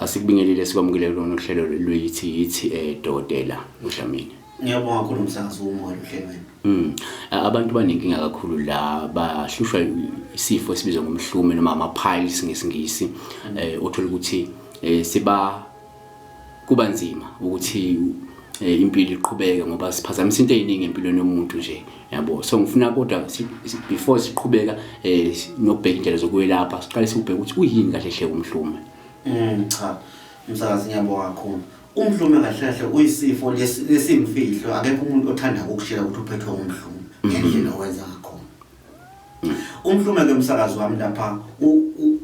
Asikubingelele, sikwamukele kulona uhlelo lweyithi yithi, Dokotela uDlamini. Ngiyabonga kakhulu, umsakazi, womoya ohlelweni. Abantu banenkinga kakhulu la, bahlushwa isifo esibizwa ngomhlume noma ama-piles ngesiNgisi. Othola ukuthi siba kuba nzima ukuthi impilo iqhubeke ngoba siphazamisa into eziningi empilweni yomuntu nje, yabo. So ngifuna kodwa before siqhubeka nokubheka indlela zokwelapha, siqale sikubheke ukuthi uyini kahle hle umhlume. Cha, umsakazi, ngiyabonga kakhulu. Umhlume kahle kahle uyisifo lesimfihlo, akekho umuntu othanda ukushela ukuthi uphethwe umhlume ngendlela owenza ngakhona. Umhlume ke, umsakazi wami, lapha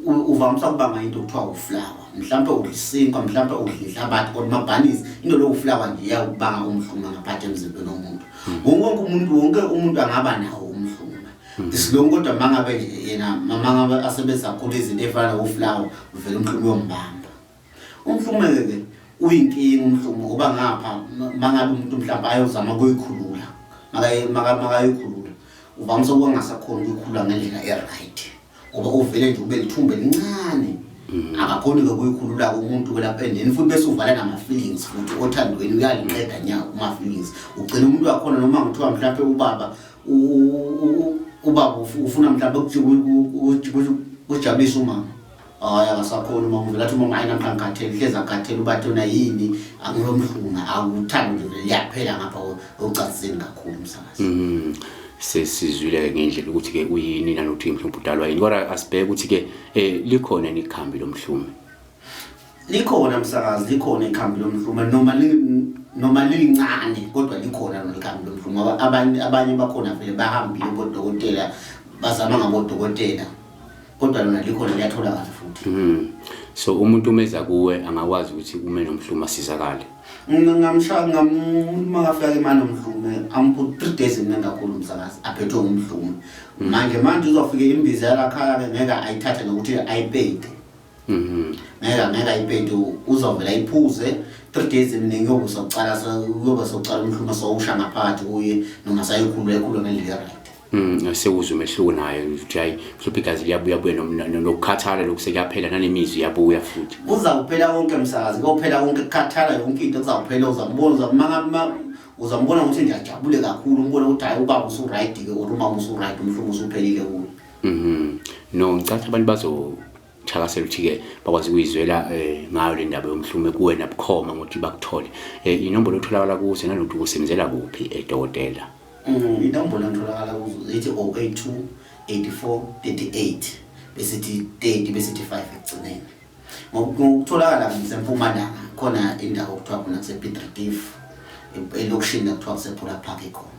uvamisa ukubanga into okuthiwa uflour. Mhlampe udla isinkwa, mhlampe udla inhlabathi or mabhanisi, into lo uflour nje iyawubanga umhlume ngaphathi emzimbeni womuntu. Wonke umuntu angaba nawo umhlume. Isilungu kodwa mangabe nje yena mangabe asebenzisa kakhulu izinto ezifana noflour, uvela umhlume uyombamba. Umhlume ke uyinkinga umhlume ngoba ngapha mangabe umuntu mhlawumbe ayozama ukuyikhulula, makayikhulula uvamise ukuba ngasakhoni ukuyikhulula ngendlela e-right ngoba uvele nje ube lithumba elincane, akakhoni-ke ukuyikhulula umuntu ke lapha endeni futhi bese uvala nama-feelings futhi othandweni, uyaliqeda nya kuma-feelings. Ugcina umuntu wakhona noma ngithiwa mhlawumbe ubaba ubaba ufuna mhlawumbe ukujabulisa umama, hayi, akasakhoni umama, uvela athi umama, "Hayi, namhla ngikhathele," hlezi akhathele, ubathi yona yini angilomhlunga, akuthandi nje, vele liyaphela ngapha ocansini kakhulu, umsakazi. Sesizwile ngendlela ukuthi ke uyini nanokuthi mhlawumbe udalwa yini, kodwa asibheke ukuthi ke likhona yini ikhambi lomhlume? Likhona, msakazi, likhona ikhambi lomhlume, noma lincane kodwa likhona lona ikhambi lomhlume, ngoba abanye bakhona vele bahambile bodokotela, bazama ngabodokotela, kodwa lona likhona, liyatholakala futhi. So umuntu umeza kuwe angakwazi ukuthi ume nomhlume asizakale? Ngamshaya umuntu makafika imali omhlume, amupha 3 days mina kakhulu, umsakazi, aphethwe ngumhlume. Manje uzofika imbiza yalakhaya ke ngeke ayithathe nokuthi ayipeyite. Ngeke ayipeyite, uzovela ayiphuze 3 days eminingi, uyobe sokucala uyobe sokucala umhlume sowusha ngaphakathi kuye noma sayikhulula ekhulula ngendlela right. Sewuzwe umehluko naye ukuthi hayi, mhlawumbe igazi liyabuya buya nokukhathala lokhu sekuyaphela, nanemizwa iyabuya futhi. Kuzawuphela konke, msakazi, kuyophela konke kukhathala, yonke into kuzawuphela. Uzambona uzambona ukuthi nje ajabule kakhulu, umbone ukuthi hayi, ubaba usu-right ke or umama usu-right, umhlume usuphelile kuye. No, ngicatha abantu bazothakasela ukuthi-ke bakwazi ukuyizwela ngayo le ndaba yomhlume kuwena bukhoma ngokuthi bakuthole. Inombolo otholakala kuzo nanokuthi usebenzela kuphi, dokotela? Inombolo engitholakala kuzo ithi 082 84 38 besithi 30 besithi 5 ekugcineni. Ngokutholakala ngisempumalanga, khona indawo okuthiwa khona kuse-Piet Retief, elokishini ekuthiwa kusePhola Park ikhona.